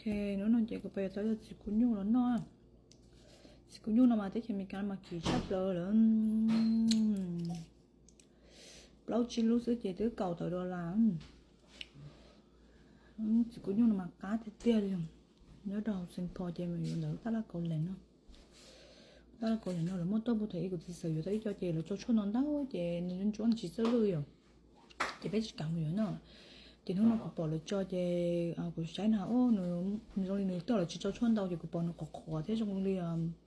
Hnub no ces kuv pais yuav tau ib tug txiv kuv nyuj los noj. Txiv kuv nyuj no mas teb chaws Amelikas mas kim tshaj plaws lawm. Plaub tsib lub xwb ces twb kaum tawm dollar. Txiv kuv nyuj no mas qab tiag tiag li. Nyob rau Saint Paul ces mas yuav ntawm tab laj Kaus Lim no. Tab laj Kaus Lim no lawv muaj toj puv them ib, kuv txiv xav yuav tau ib co ces lawv tso tshuaj no ntau ces nws ntsuab ntsuab nws tsis txawj lwj yom. Ces peb tsis kam mus yuav no. Ces hnub no kuv pom lawv tso ces kuv saib na, nws zoo li nws toj lawv tsis tso tshuaj ntau ces kuv pom nws qhuav qhuav thiab zoo li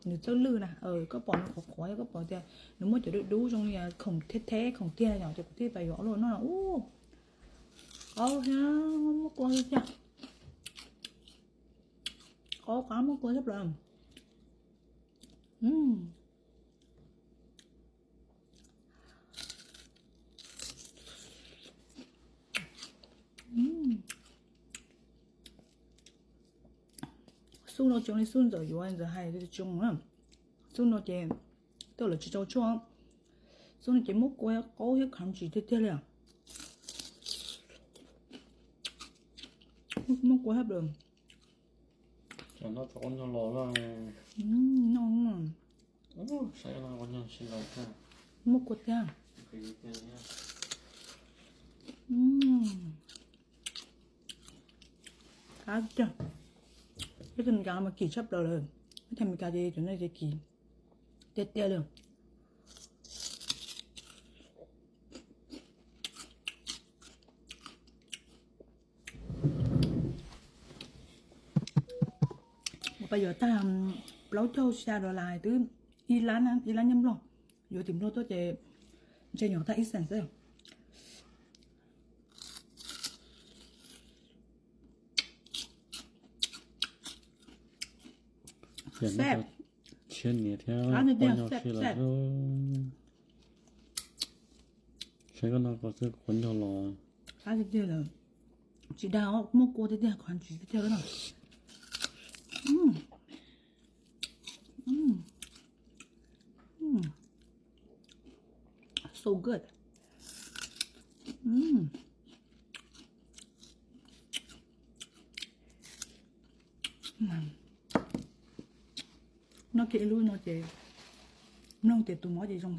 nws txawj lwj na. Koj pom nws qhuav qhuav thiab koj pom tias nws muaj cov dub dub zoo li khoom theb theb khoom tiag yom, ces kuv thiaj pais yuav ob lub no na. Ub, qaub thiab, muaj kua tiag. Qaub qab muaj kua thiab plaws. Xub no tseem li xub ntxawm yuav ntxawm hais tseem na. Xub no ces toj lawv tsis tso tshuaj. Xub no ces muaj kua qaub thiab crunchy tiag tiag li. Muaj kua thiab plaws. Muaj kua tiag. Qab tiag. Peb teb chaws Amelikas mas kim tshaj plaws lawm. Peb teb chaws Amelikas ces cov no ces kim tiag tiag li. Kuv pais yuav tag plaub caug xya dollar twb ib lab, ib lab nyiaj Nplog. Yuav tim Nplog tuaj ces ntshe nyuam tag ib xees xwb. Tshiab niam thiab poj nyob si lawm. Saib koj no koj xwb quav nyuag los. Qab tiag tiag lawm. Tsis dag, muaj kua tiag tiag, crunchy tiag tiag no. So good. Noj kiag ib lub no ces mloog tias tus mov ces zoo.